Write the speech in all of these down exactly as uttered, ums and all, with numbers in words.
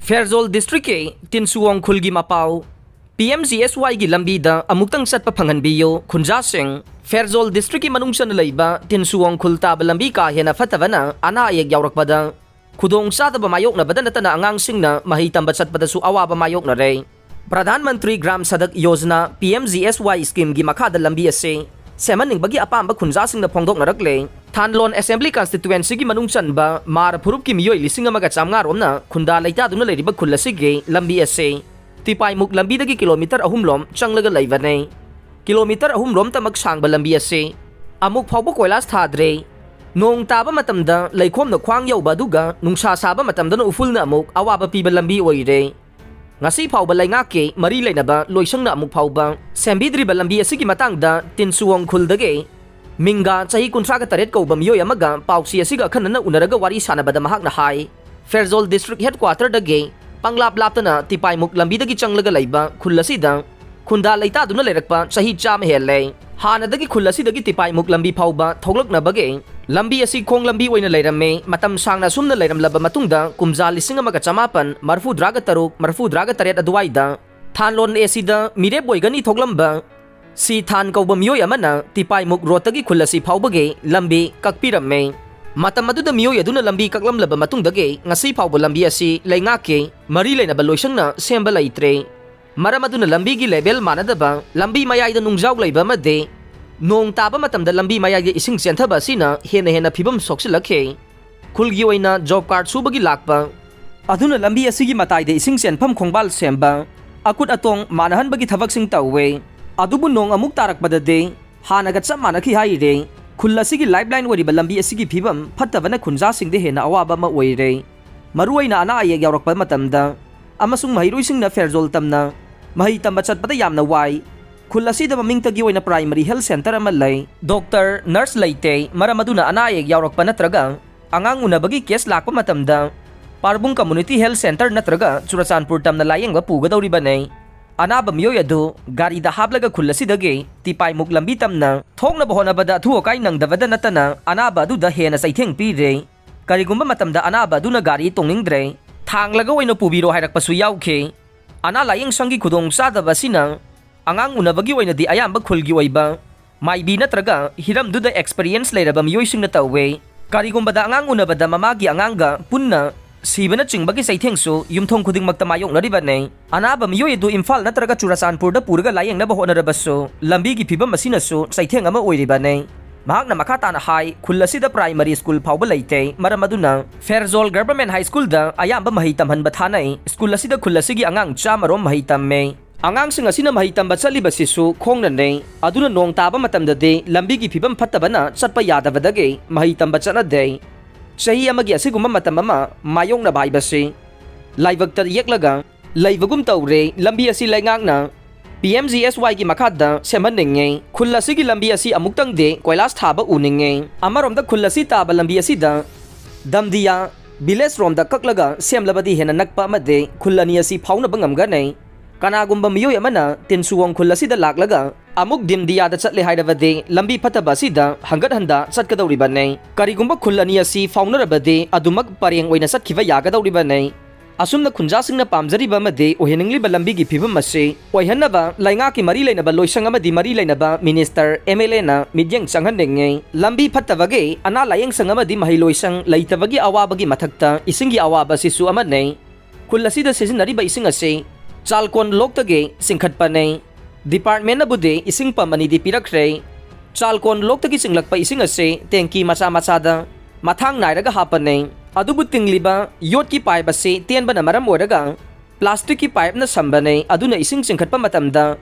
ꯐꯦꯔꯖꯣꯜ ꯗꯤꯁꯇ꯭ꯔꯤꯛꯀꯤ ꯇꯤꯟꯁꯨꯋꯣꯡ ꯈꯨꯜꯒꯤ ꯃꯄꯥꯎ꯫ ꯄꯤ M G ꯑꯦꯁ ꯋꯥꯏꯒꯤ ꯂꯝꯕꯤꯗ ꯑꯃꯨꯛꯇꯪ ꯆꯠꯄ ꯐꯪꯍꯟꯕꯤꯌꯨ꯫ ꯈꯨꯟꯖꯥꯁꯤꯡ, ꯐꯦꯔꯖꯣꯜ ꯗꯤꯁꯇ꯭ꯔꯤꯛꯀꯤ ꯃꯅꯨꯡ ꯆꯟꯅ ꯂꯩꯕ ꯇꯤꯟꯁꯨꯋꯣꯡ ꯈꯨꯜ ꯇꯥꯕ ꯂꯝꯕꯤ ꯀꯥ ꯍꯦꯟꯅ ꯐꯠꯇꯕꯅ ꯑꯅꯥ ꯑꯌꯦꯛ ꯌꯥꯎꯔꯛꯄꯗ ꯈꯨꯗꯣꯡ ꯆꯥꯗꯕ ꯃꯥꯌꯣꯛꯅꯕꯗ ꯅꯠꯇꯅ ꯑꯉꯥꯡꯁꯤꯡꯅ ꯃꯍꯩ ꯇꯝꯕ ꯆꯠꯄꯗꯁꯨ ꯑꯋꯥꯕ ꯃꯥꯌꯣꯛꯅꯔꯦ꯫ Pradhan Mantri Gram Sadak Yojana, P M G S Y ꯁ꯭ꯀꯤꯝꯒꯤ ꯃꯈꯥꯗ ꯂꯝꯕꯤ ꯑꯁꯤ ꯁꯦꯝꯍꯟꯅꯤꯡꯕꯒꯤ ꯑꯄꯥꯝꯕ ꯈꯨꯟꯖꯥꯁꯤꯡꯅ ꯐꯣꯡꯗꯣꯛꯅꯔꯛꯂꯦ꯫ ꯊꯥꯟꯂꯣꯟ ꯑꯦꯁꯦꯝꯕ꯭ꯂꯤ ꯀꯟꯁꯇꯤꯇ꯭ꯋꯦꯟꯁꯤꯒꯤ ꯃꯅꯨꯡ ꯆꯟꯕ ꯃꯥꯔ ꯐꯨꯔꯨꯞꯀꯤ ꯃꯤꯑꯣꯏ ꯂꯤꯁꯤꯡ ꯑꯃꯒ ꯆꯥꯝꯃꯉꯥ ꯔꯣꯝꯅ ꯈꯨꯟꯗꯥ ꯂꯩꯇꯥꯗꯨꯅ ꯂꯩꯔꯤꯕ ꯈꯨꯜ ꯑꯁꯤꯒꯤ ꯂꯝꯕꯤ ꯑꯁꯤ ꯇꯤꯄꯥꯏꯃꯨꯛ ꯂꯝꯕꯤꯗꯒꯤ ꯀꯤꯂꯣꯃꯤꯇꯔ ꯑꯍꯨꯝ ꯂꯣꯝ ꯆꯪꯂꯒ ꯂꯩꯕꯅꯤ꯫ ꯀꯤꯂꯣꯃꯤꯇꯔ ꯑꯍꯨꯝ ꯔꯣꯝꯇꯃꯛ ꯁꯥꯡꯕ ꯂꯝꯕꯤ ꯑꯁꯤ ꯑꯃꯨꯛ ꯐꯥꯎꯕ ꯀꯣꯏꯂꯥꯁ ꯊꯥꯗ꯭ꯔꯤ꯫ ꯅꯣꯡ ꯇꯥꯕ ꯃꯇꯝꯗ ꯂꯩꯈꯣꯝꯅ ꯈ꯭ꯋꯥꯡ ꯌꯧꯕ, ꯑꯗꯨꯒ ꯅꯨꯡꯁꯥ ꯁꯥꯕ ꯃꯇꯝꯗꯅ ꯎꯐꯨꯜꯅ ꯑꯃꯨꯛ ꯑꯋꯥꯕ ꯄꯤꯕ ꯂꯝꯕꯤ ꯑꯣꯏꯔꯦ꯫ ꯉꯁꯤ ꯐꯥꯎꯕ ꯂꯩꯉꯥꯛꯀꯤ ꯃꯔꯤ ꯂꯩꯅꯕ ꯂꯣꯏꯁꯪꯅ ꯑꯃꯨꯛ ꯐꯥꯎꯕ ꯁꯦꯝꯕꯤꯗ꯭ꯔꯤꯕ ꯂꯝꯕꯤ ꯑꯁꯤꯒꯤ ꯃꯇꯥꯡꯗ ꯇꯤꯟꯁꯨꯋꯣꯡ ꯈꯨꯜꯗꯒꯤ ꯃꯤꯡꯒꯥ, ꯆꯍꯤ ꯀꯨꯟꯊ꯭ꯔꯥꯒ ꯇꯔꯦꯠ ꯀꯧꯕ ꯃꯤꯑꯣꯏ ꯑꯃꯒ ꯄꯥꯎꯆꯦ ꯑꯁꯤꯒ ꯑꯈꯟꯅꯅ ꯎꯅꯔꯒ ꯋꯥꯔꯤ ꯁꯥꯟꯅꯕꯗ ꯃꯍꯥꯛꯅ ꯍꯥꯏ, ꯐꯦꯔꯖꯣꯜ ꯗꯤꯁꯇ꯭ꯔꯤꯛ ꯍꯦꯗꯀ꯭ꯋꯥꯇꯔꯗꯒꯤ ꯄꯪꯂꯥꯞ ꯂꯥꯞꯇꯅ ꯇꯤꯄꯥꯏꯃꯨꯛ ꯂꯝꯕꯤꯗꯒꯤ ꯆꯪꯂꯒ ꯂꯩꯕ ꯈꯨꯜ ꯑꯁꯤꯗ ꯈꯨꯟꯗꯥ ꯂꯩꯇꯥꯗꯨꯅ ꯂꯩꯔꯛꯄ ꯆꯍꯤ ꯆꯥꯝꯃ ꯍꯦꯜꯂꯦ꯫ ꯍꯥꯟꯅꯗꯒꯤ ꯈꯨꯜ ꯑꯁꯤꯗꯒꯤ ꯇꯤꯄꯥꯏꯃꯨꯛ ꯂꯝꯕꯤ ꯐꯥꯎꯕ ꯊꯣꯛꯂꯛꯅꯕꯒꯤ ꯂꯝꯕꯤ ꯑꯁꯤ ꯈꯣꯡ ꯂꯝꯕꯤ ꯑꯣꯏꯅ ꯂꯩꯔꯝꯃꯤ꯫ ꯃꯇꯝ ꯁꯥꯡꯅ ꯑꯁꯨꯝꯅ ꯂꯩꯔꯝꯂꯕ ꯃꯇꯨꯡꯗ, ꯀꯨꯝꯖꯥ ꯂꯤꯁꯤꯡ ꯑꯃꯒ ꯆꯃꯥꯄꯟ ꯃꯔꯐꯨꯇꯔꯥꯒ ꯇꯔꯨꯛ, ꯃꯔꯐꯨꯇꯔꯥꯒ ꯇꯔꯦꯠ ꯑꯗꯨꯋꯥꯏꯗ ꯊꯥꯟꯂꯣꯟ ꯑꯦꯁꯤꯗ ꯃꯤꯔꯦꯞ ꯑꯣꯏꯒꯅꯤ ꯊꯣꯛꯂꯝꯕ ꯁꯤ ꯊꯥꯟ ꯀꯧꯕ ꯃꯤꯑꯣꯏ ꯑꯃꯅ ꯇꯤꯄꯥꯏꯃꯨꯛ ꯔꯣꯗꯇꯒꯤ ꯈꯨꯜ ꯑꯁꯤ ꯐꯥꯎꯕꯒꯤ ꯂꯝꯕꯤ ꯀꯛꯄꯤꯔꯝꯃꯤ꯫ ꯃꯇꯝ ꯑꯗꯨꯗ ꯃꯤꯑꯣꯏ ꯑꯗꯨꯅ ꯂꯝꯕꯤ ꯀꯛꯂꯝꯂꯕ ꯃꯇꯨꯡꯗꯒꯤ ꯉꯁꯤ ꯐꯥꯎꯕ ꯂꯝꯕꯤ ꯑꯁꯤ ꯂꯩꯉꯥꯛꯀꯤ ꯃꯔꯤ ꯂꯩꯅꯕ ꯂꯣꯏꯁꯪꯅ ꯁꯦꯝꯕ ꯂꯩꯇ꯭ꯔꯦ꯫ ꯃꯔꯝ ꯑꯗꯨꯅ ꯂꯝꯕꯤꯒꯤ ꯂꯦꯚꯦꯜ ꯃꯥꯟꯅꯗꯕ, ꯂꯝꯕꯤ ꯃꯌꯥꯏꯗ ꯅꯨꯡꯖꯥꯎ ꯂꯩꯕ ꯑꯃꯗꯤ ꯅꯣꯡ ꯇꯥꯕ ꯃꯇꯝꯗ ꯂꯝꯕꯤ ꯃꯌꯥꯏꯗ ꯏꯁꯤꯡ ꯆꯦꯟꯊꯕ ꯑꯁꯤꯅ ꯍꯦꯟꯅ ꯍꯦꯟꯅ ꯐꯤꯕꯝ ꯁꯣꯛꯆꯤꯜꯂꯛꯈꯤ꯫ ꯈꯨꯜꯒꯤ ꯑꯣꯏꯅ ꯖꯣꯕ ꯀꯥꯔꯗ ꯁꯨꯕꯒꯤ ꯂꯥꯛꯄ ꯑꯗꯨꯅ ꯂꯝꯕꯤ ꯑꯁꯤꯒꯤ ꯃꯇꯥꯏꯗ ꯏꯁꯤꯡ ꯆꯦꯟꯐꯝ ꯈꯣꯡꯕꯥꯜ ꯁꯦꯝꯕ, ꯑꯀꯨꯠ ꯑꯇꯣꯡ ꯃꯥꯟꯅꯍꯟꯕꯒꯤ ꯊꯕꯛꯁꯤꯡ ꯇꯧꯋꯦ꯫ ꯑꯗꯨꯕꯨ ꯅꯣꯡ ꯑꯃꯨꯛ ꯇꯥꯔꯛꯄꯗꯗꯤ ꯍꯥꯟꯅꯒ ꯆꯞ ꯃꯥꯟꯅꯈꯤ ꯍꯥꯏꯔꯦ꯫ ꯈꯨꯜ ꯑꯁꯤꯒꯤ ꯂꯥꯏꯐꯂꯥꯏꯟ ꯑꯣꯏꯔꯤꯕ ꯂꯝꯕꯤ ꯑꯁꯤꯒꯤ ꯐꯤꯕꯝ ꯐꯠꯇꯕꯅ ꯈꯨꯟꯖꯥꯁꯤꯡꯗ ꯍꯦꯟꯅ ꯑꯋꯥꯕ ꯑꯃ ꯑꯣꯏꯔꯦ꯫ ꯃꯔꯨꯑꯣꯏꯅ ꯑꯅꯥ ꯑꯌꯦꯛ ꯌꯥꯎꯔꯛꯄ ꯃꯇꯝꯗ ꯑꯃꯁꯨꯡ ꯃꯍꯩꯔꯣꯏꯁꯤꯡꯅ ꯐꯦꯔꯖꯣꯜ ꯇꯝꯅ ꯃꯍꯩ ꯇꯝꯕ ꯆꯠꯄꯗ ꯌꯥꯝꯅ ꯋꯥꯏ꯫ ꯈꯨꯜ ꯑꯁꯤꯗ ꯃꯃꯤꯡꯇꯒꯤ ꯑꯣꯏꯅ ꯄ꯭ꯔꯥꯏꯃꯔꯤ ꯍꯦꯜꯊ ꯁꯦꯟꯇꯔ ꯑꯃ ꯂꯩ꯫ ꯗꯣꯛꯇꯔ, ꯅꯔꯁ ꯂꯩꯇꯦ꯫ ꯃꯔꯝ ꯑꯗꯨꯅ ꯑꯅꯥ ꯑꯌꯦꯛ ꯌꯥꯎꯔꯛꯄ ꯅꯠꯇ꯭ꯔꯒ ꯑꯉꯥꯡ ꯎꯅꯕꯒꯤ ꯀꯦꯁ ꯂꯥꯛꯄ ꯃꯇꯝꯗ ꯄꯥꯔꯕꯨꯡ ꯀꯝꯃꯨꯅꯤꯇꯤ ꯍꯦꯜꯊ ꯁꯦꯟꯇꯔ ꯅꯠꯇ꯭ꯔꯒ ꯆꯨꯔꯆꯥꯟꯄꯨꯔ ꯇꯝꯅ ꯂꯥꯌꯦꯡꯕ ꯄꯨꯒꯗꯧꯔꯤꯕꯅꯤ꯫ ꯑꯅꯥꯕ ꯃꯤꯑꯣꯏ ꯑꯗꯨ ꯒꯥꯔꯤꯗ ꯍꯥꯞꯂꯒ ꯈꯨꯜ ꯑꯁꯤꯗꯒꯤ ꯇꯤꯄꯥꯏꯃꯨꯛ ꯂꯝꯕꯤ ꯇꯝꯅ ꯊꯣꯛꯅꯕ ꯍꯣꯠꯅꯕꯗ ꯑꯊꯨ ꯑꯀꯥꯏ ꯅꯪꯗꯕꯗ ꯅꯠꯇꯅ ꯑꯅꯥꯕ ꯑꯗꯨꯗ ꯍꯦꯟꯅ ꯆꯩꯊꯦꯡ ꯄꯤꯔꯦ꯫ ꯀꯔꯤꯒꯨꯝꯕ ꯃꯇꯝꯗ ꯑꯅꯥꯕ ꯑꯗꯨꯅ ꯒꯥꯔꯤ ꯇꯣꯡꯅꯤꯡꯗ꯭ꯔꯦ, ꯊꯥꯡꯂꯒ ꯑꯣꯏꯅ ꯄꯨꯕꯤꯔꯣ ꯍꯥꯏꯔꯛꯄꯁꯨ ꯌꯥꯎꯈꯤ꯫ ꯑꯅꯥ ꯂꯥꯌꯦꯡ ꯁꯪꯒꯤ ꯈꯨꯗꯣꯡꯆꯥꯗꯕ ꯑꯁꯤꯅ ꯑꯉꯥꯡ ꯎꯅꯕꯒꯤ ꯑꯣꯏꯅꯗꯤ ꯑꯌꯥꯝꯕ ꯈꯨꯜꯒꯤ ꯑꯣꯏꯕ ꯃꯥꯏꯕꯤ ꯅꯠꯇ꯭ꯔꯒ ꯍꯤꯔꯝꯗꯨꯗ experience ꯂꯩꯔꯕ ꯃꯤꯑꯣꯏꯁꯤꯡꯅ ꯇꯧꯋꯦ꯫ ꯀꯔꯤꯒꯨꯝꯕꯗ ꯑꯉꯥꯡ ꯎꯅꯕꯗ ꯃꯃꯥꯒꯤ ꯑꯉꯥꯡꯒ ꯄꯨꯟꯅ ꯁꯤꯕꯅꯆꯤꯡꯕꯒꯤ ꯆꯩꯊꯦꯡꯁꯨ ꯌꯨꯝꯊꯣꯡ ꯈꯨꯗꯤꯡꯃꯛꯇ ꯃꯥꯌꯣꯛꯅꯔꯤꯕꯅꯤ꯫ ꯑꯅꯥꯕ ꯃꯤꯑꯣꯏ ꯑꯗꯨ ꯏꯝꯐꯥꯜ ꯅꯠꯇ꯭ꯔꯒ ꯆꯨꯔꯆꯥꯟꯄꯨꯔꯗ ꯄꯨꯔꯒ ꯂꯥꯌꯦꯡꯅꯕ ꯍꯣꯠꯅꯔꯕꯁꯨ ꯂꯝꯕꯤꯒꯤ ꯐꯤꯕꯝ ꯑꯁꯤꯅꯁꯨ ꯆꯩꯊꯦꯡ ꯑꯃ ꯑꯣꯏꯔꯤꯕꯅꯤ꯫ ꯃꯍꯥꯛꯅ ꯃꯈꯥ ꯇꯥꯅ ꯍꯥꯏ, ꯈꯨꯜ ꯑꯁꯤꯗ primary school ꯐꯥꯎꯕ ꯂꯩꯇꯦ, ꯃꯔꯝ ꯑꯗꯨꯅ ꯐꯦꯔꯖꯣꯜ Government High Schoolꯗ ꯑꯌꯥꯝꯕ ꯃꯍꯩ ꯇꯝꯍꯟꯕ ꯊꯥꯅꯩ꯫ ꯁ꯭ꯀꯨꯜ ꯑꯁꯤꯗ ꯈꯨꯜ ꯑꯁꯤꯒꯤ ꯑꯉꯥꯡ ꯆꯥꯝꯃ ꯔꯣꯝ ꯃꯍꯩ ꯇꯝꯃꯦ꯫ ꯑꯉꯥꯡꯁꯤꯡ ꯑꯁꯤꯅ ꯃꯍꯩ ꯇꯝꯕ ꯆꯠꯂꯤꯕꯁꯤꯁꯨ ꯈꯣꯡꯅꯅꯦ꯫ ꯑꯗꯨꯅ ꯅꯣꯡ ꯇꯥꯕ ꯃꯇꯝꯗꯗꯤ ꯂꯝꯕꯤꯒꯤ ꯐꯤꯕꯝ ꯐꯠꯇꯕꯅ ꯆꯠꯄ ꯌꯥꯗꯕꯗꯒꯤ ꯃꯍꯩ ꯇꯝꯕ ꯆꯠꯅꯗꯦ꯫ ꯆꯍꯤ ꯑꯃꯒꯤ ꯑꯁꯤꯒꯨꯝꯕ ꯃꯇꯝ ꯑꯃ ꯃꯥꯌꯣꯛꯅꯕ ꯍꯥꯏꯕꯁꯤ ꯂꯥꯏꯕꯛꯇ ꯌꯦꯛꯂꯒ ꯂꯩꯕꯒꯨꯝ ꯇꯧꯔꯦ꯫ ꯂꯝꯕꯤ ꯑꯁꯤ ꯂꯩꯉꯥꯛꯅ P M G S Yꯒꯤ ꯃꯈꯥꯗ ꯁꯦꯝꯍꯟꯅꯤꯡꯉꯦ꯫ ꯈꯨꯜ ꯑꯁꯤꯒꯤ ꯂꯝꯕꯤ ꯑꯁꯤ ꯑꯃꯨꯛꯇꯪꯗꯤ ꯀꯣꯏꯂꯥꯁ ꯊꯥꯕ ꯎꯅꯤꯡꯉꯦ꯫ ꯑꯃꯔꯣꯝꯗ ꯈꯨꯜ ꯑꯁꯤ ꯇꯥꯕ ꯂꯝꯕꯤ ꯑꯁꯤꯗ ꯗꯝꯗꯤꯌꯥ village ꯔꯣꯝꯗ ꯀꯛꯂꯒ ꯁꯦꯝꯂꯕꯗꯤ ꯍꯦꯟꯅ ꯅꯛꯄ ꯑꯃꯗꯤ ꯈꯨꯜ ꯑꯅꯤ ꯑꯁꯤ ꯐꯥꯎꯅꯕ ꯉꯝꯒꯅꯤ꯫ ꯀꯅꯥꯒꯨꯝꯕ ꯃꯤꯑꯣꯏ ꯑꯃꯅ ꯇꯤꯟꯁꯨꯋꯣꯡ ꯈꯨꯜ ꯑꯁꯤꯗ ꯂꯥꯛꯂꯒ ꯑꯃꯨꯛ ꯗꯤꯝꯗꯤꯌꯥꯗ ꯆꯠꯂꯦ ꯍꯥꯏꯔꯕꯗꯤ ꯂꯝꯕꯤ ꯐꯠꯇꯕ ꯑꯁꯤꯗ ꯍꯪꯒꯠ ꯍꯟꯗ ꯆꯠꯀꯗꯧꯔꯤꯕꯅꯤ꯫ ꯀꯔꯤꯒꯨꯝꯕ ꯈꯨꯜ ꯑꯅꯤ ꯑꯁꯤ ꯐꯥꯎꯅꯔꯕꯗꯤ ꯑꯗꯨꯃꯛ ꯄꯔꯦꯡ ꯑꯣꯏꯅ ꯆꯠꯈꯤꯕ ꯌꯥꯒꯗꯧꯔꯤꯕꯅꯤ꯫ ꯑꯁꯨꯝꯅ ꯈꯨꯟꯖꯥꯁꯤꯡꯅ ꯄꯥꯝꯖꯔꯤꯕ ꯑꯃꯗꯤ ꯑꯣꯏꯍꯟꯅꯤꯡꯂꯤꯕ ꯂꯝꯕꯤꯒꯤ ꯐꯤꯕꯝ ꯑꯁꯤ ꯑꯣꯏꯍꯟꯅꯕ ꯂꯩꯉꯥꯛꯀꯤ ꯃꯔꯤ ꯂꯩꯅꯕ ꯂꯣꯏꯁꯪ ꯑꯃꯗꯤ ꯃꯔꯤ ꯂꯩꯅꯕ minister, M L Aꯅ ꯃꯤꯠꯌꯦꯡ ꯆꯪꯍꯟꯅꯤꯡꯉꯤ꯫ ꯂꯝꯕꯤ ꯐꯠꯇꯕꯒꯤ, ꯑꯅꯥ ꯂꯥꯌꯦꯡꯁꯪ ꯑꯃꯗꯤ ꯃꯍꯩ ꯂꯣꯏꯁꯪ ꯂꯩꯇꯕꯒꯤ ꯑꯋꯥꯕꯒꯤ ꯃꯊꯛꯇ ꯏꯁꯤꯡꯒꯤ ꯑꯋꯥꯕ ꯑꯁꯤꯁꯨ ꯑꯃꯅꯤ꯫ ꯈꯨꯜ ꯑꯁꯤꯗ ꯁꯤꯖꯤꯟꯅꯔꯤꯕ ꯏꯁꯤꯡ ꯑꯁꯤ ꯆꯥꯜꯀꯣꯟ ꯂꯣꯛꯇꯒꯤ ꯆꯤꯡꯈꯠꯄꯅꯤ꯫ Departmentꯅꯕꯨꯗꯤ ꯏꯁꯤꯡ pump ꯑꯅꯤꯗꯤ ꯄꯤꯔꯛꯈ꯭ꯔꯦ꯫ ꯆꯥꯜꯀꯣꯟ ꯂꯣꯛꯇꯒꯤ ꯆꯤꯡꯂꯛꯄ ꯏꯁꯤꯡ ꯑꯁꯤ tanki ꯃꯆꯥ ꯃꯆꯥꯗ ꯃꯊꯥꯡ ꯅꯥꯏꯔꯒ ꯍꯥꯞꯄꯅꯤ꯫ ꯑꯗꯨꯕꯨ ꯇꯤꯡꯂꯤꯕ ꯌꯣꯠꯀꯤ pipe ꯑꯁꯤ ꯇꯦꯟꯕꯅ ꯃꯔꯝ ꯑꯣꯏꯔꯒ plasticꯀꯤ pipeꯅ ꯁꯝꯕꯅꯤ꯫ ꯑꯗꯨꯅ ꯏꯁꯤꯡ ꯆꯤꯡꯈꯠꯄ ꯃꯇꯝꯗ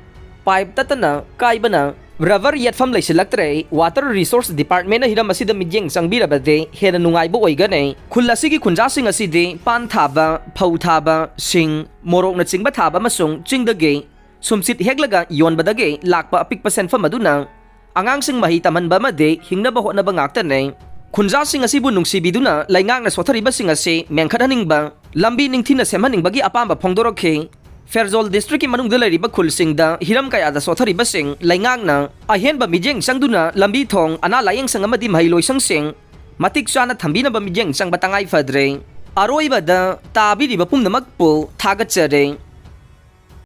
pipe ꯇꯠꯇꯅ ꯀꯥꯏꯕꯅ rubber ꯌꯦꯠꯐꯝ ꯂꯩꯁꯤꯜꯂꯛꯇ꯭ꯔꯦ꯫ Water Resource Departmentꯅ ꯍꯤꯔꯝ ꯑꯁꯤꯗ ꯃꯤꯠꯌꯦꯡ ꯆꯪꯕꯤꯔꯕꯗꯤ ꯍꯦꯟꯅ ꯅꯨꯡꯉꯥꯏꯕ ꯑꯣꯏꯒꯅꯤ꯫ ꯈꯨꯜ ꯑꯁꯤꯒꯤ ꯈꯨꯟꯖꯥꯁꯤꯡ ꯑꯁꯤꯗꯤ ꯄꯥꯟ ꯊꯥꯕ, ꯐꯧ ꯊꯥꯕ, ꯁꯤꯡ, ꯃꯣꯔꯣꯛꯅꯆꯤꯡꯕ ꯊꯥꯕ ꯑꯃꯁꯨꯡ ꯆꯤꯡꯗꯒꯤ ꯁꯨꯝꯁꯤꯠ ꯍꯦꯛꯂꯒ ꯌꯣꯟꯕꯗꯒꯤ ꯂꯥꯛꯄ ꯑꯄꯤꯛꯄ ꯁꯦꯟꯐꯝ ꯑꯗꯨꯅ ꯑꯉꯥꯡꯁꯤꯡ ꯃꯍꯩ ꯇꯝꯍꯟꯕ ꯑꯃꯗꯤ ꯍꯤꯡꯅꯕ ꯍꯣꯠꯅꯕ ꯉꯥꯛꯇꯅꯤ꯫ ꯈꯨꯟꯖꯥꯁꯤꯡ ꯑꯁꯤꯕꯨ ꯅꯨꯡꯁꯤꯕꯤꯗꯨꯅ ꯂꯩꯉꯥꯛꯅ ꯁꯣꯠꯊꯔꯤꯕꯁꯤꯡ ꯑꯁꯤ ꯃꯦꯟꯈꯠꯍꯟꯅꯤꯡꯕ, ꯂꯝꯕꯤ ꯅꯤꯡꯊꯤꯅ ꯁꯦꯝꯍꯟꯅꯤꯡꯕꯒꯤ ꯑꯄꯥꯝꯕ ꯐꯣꯡꯗꯣꯔꯛꯈꯤ꯫ ꯐꯦꯔꯖꯣꯜ districtꯀꯤ ꯃꯅꯨꯡꯗ ꯂꯩꯔꯤꯕ ꯈꯨꯜꯁꯤꯡꯗ ꯍꯤꯔꯝ ꯀꯌꯥꯗ ꯁꯣꯠꯊꯔꯤꯕꯁꯤꯡ ꯂꯩꯉꯥꯛꯅ ꯑꯍꯦꯟꯕ ꯃꯤꯠꯌꯦꯡ ꯆꯪꯗꯨꯅ ꯂꯝꯕꯤ ꯊꯣꯡ, ꯑꯅꯥ ꯂꯥꯌꯦꯡꯁꯪ ꯑꯃꯗꯤ ꯃꯍꯩ ꯂꯣꯏꯁꯪꯁꯤꯡ ꯃꯇꯤꯛ ꯆꯥꯅ ꯊꯝꯕꯤꯅꯕ ꯃꯤꯠꯌꯦꯡ ꯆꯪꯕ ꯇꯉꯥꯏ ꯐꯗ꯭ꯔꯦ꯫ ꯑꯔꯣꯏꯕꯗ ꯇꯥꯕꯤꯔꯤꯕ ꯄꯨꯝꯅꯃꯛꯄꯨ ꯊꯥꯒꯠꯆꯔꯤ꯫